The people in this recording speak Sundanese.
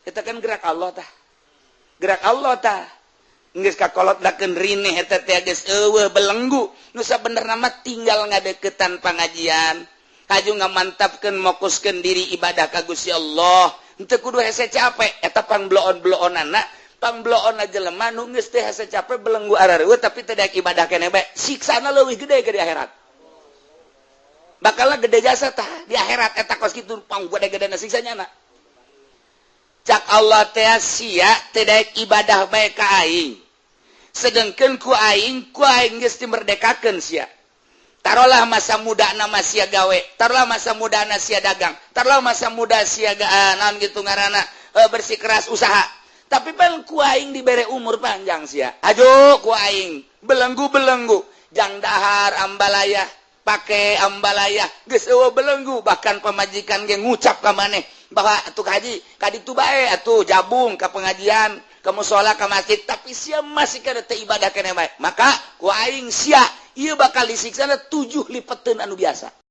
Eta kan gerak Allah tah, gerak Allah tah. Geus kakolot dakeun rineh eta teh geus eueuh belenggu. Nu sabenerna mah tinggal ngadeukeutan pangajian, kaju ngamantapkeun, mokuskeun diri ibadah ka Gusti Allah, henteu kudu hese capek. Eta pangbloon-bloonana, pangbloon jelema nu geus teh hese capek, belenggu arareueuh, tapi teu daek ibadah keneh bae. Siksana leuwih gede ke di akhirat, bakal gede jasa tah di akhirat. Eta kos kitu pang gede-gede siksanya na. Cak Allah teh, sia teu daek ibadah bae ka aing, sedengkeun ku aing geus dimerdekakeun sia. Taruhlah masa muda nama sia gawe, taruhlah masa muda na sia dagang, taruhlah masa muda sia naon gitu ngaranna, bersikeras usaha, tapi pan ku aing dibere umur panjang sia. Ajo ku aing belenggu-belenggu jang dahar ambalaya, pake ambalaya, geus eueuh belenggu. Bahkan pamajikan ge ngucap ka maneh bahwa atuh haji ka ditu bae atuh, jabung ka pengajian, ke musola, ke masjid, tapi sia masih kada teu ibadah keneh bae, maka ku aing sia ieu bakal disiksa tujuh lipeteun anu biasa.